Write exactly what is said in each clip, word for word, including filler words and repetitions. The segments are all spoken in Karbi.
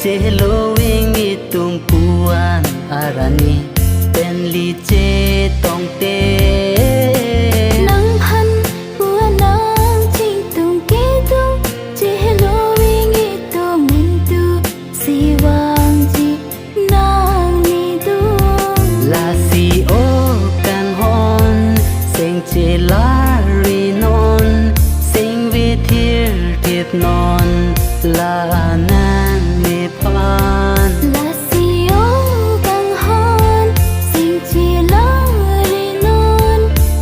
Chehelo ving itum puan arani penli chetongte. Nangphan puan nangchingtung kedo, chehelo ving itum muntu, si vangji nangne do. Lasi o kanghon, seng chelari non, seng vithir thip non, la nangmephan. Lasi o kanghon, seng chelari non,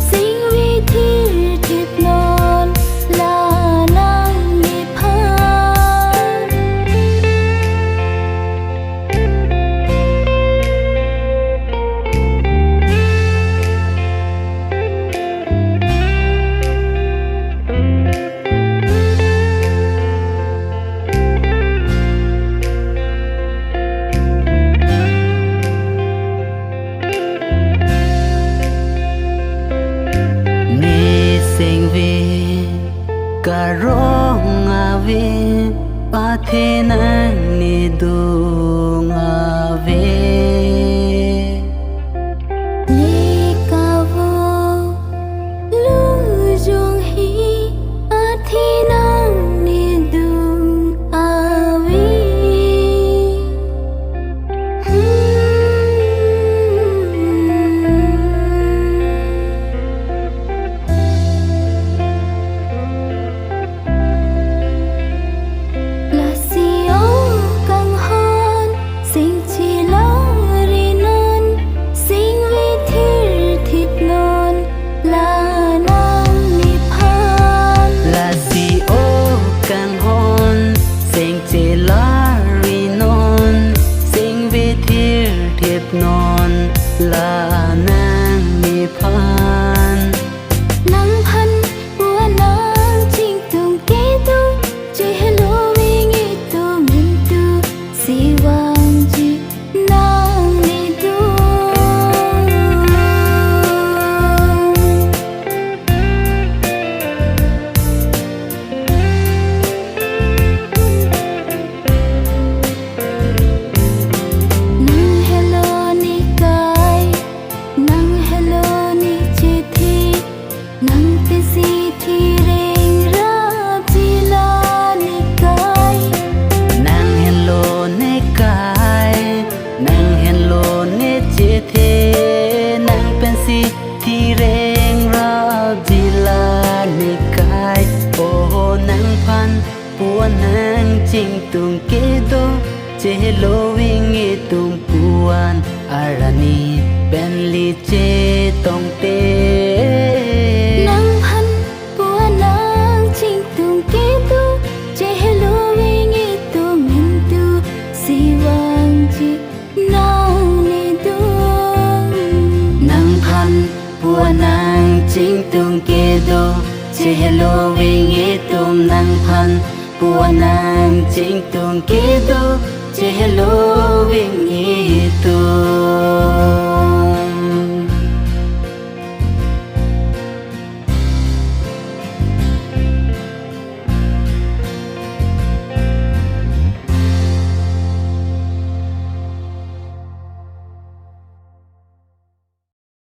seng vithir thip non, la nangmephan. Ne seng ve karong ave, athe nangne dung ave. Ne kavo lujong hi, athe nangne dung ave. Lasi o kanghon, seng chelari non, seng vithir thip non, la nangmephan. Lasi o kanghon, seng chelari non, seng vithir thip non, la nangmephan. Nangphan puan nangchingtung kedo, chehelo ving itum muntu, si vangji nangne do. Nang helo ne kai, nang helo ne chethe, nang pensi thireng rapji la ne kai. Nang helo ne kai, nang helo ne chethe, nang pensi thireng rapji la ne kai. O nangphan puan nangchingtung kedo, chehelo ving itum puan arani penli chetongte. Nangphan puan nangchingtung kedo, chehelo ving itum muntu, si vangji nangne do. Nangphan puan nangchingtung kedo, chehelo ving itum, nangphan puan nangchingtung kedo, chehelo ving itum.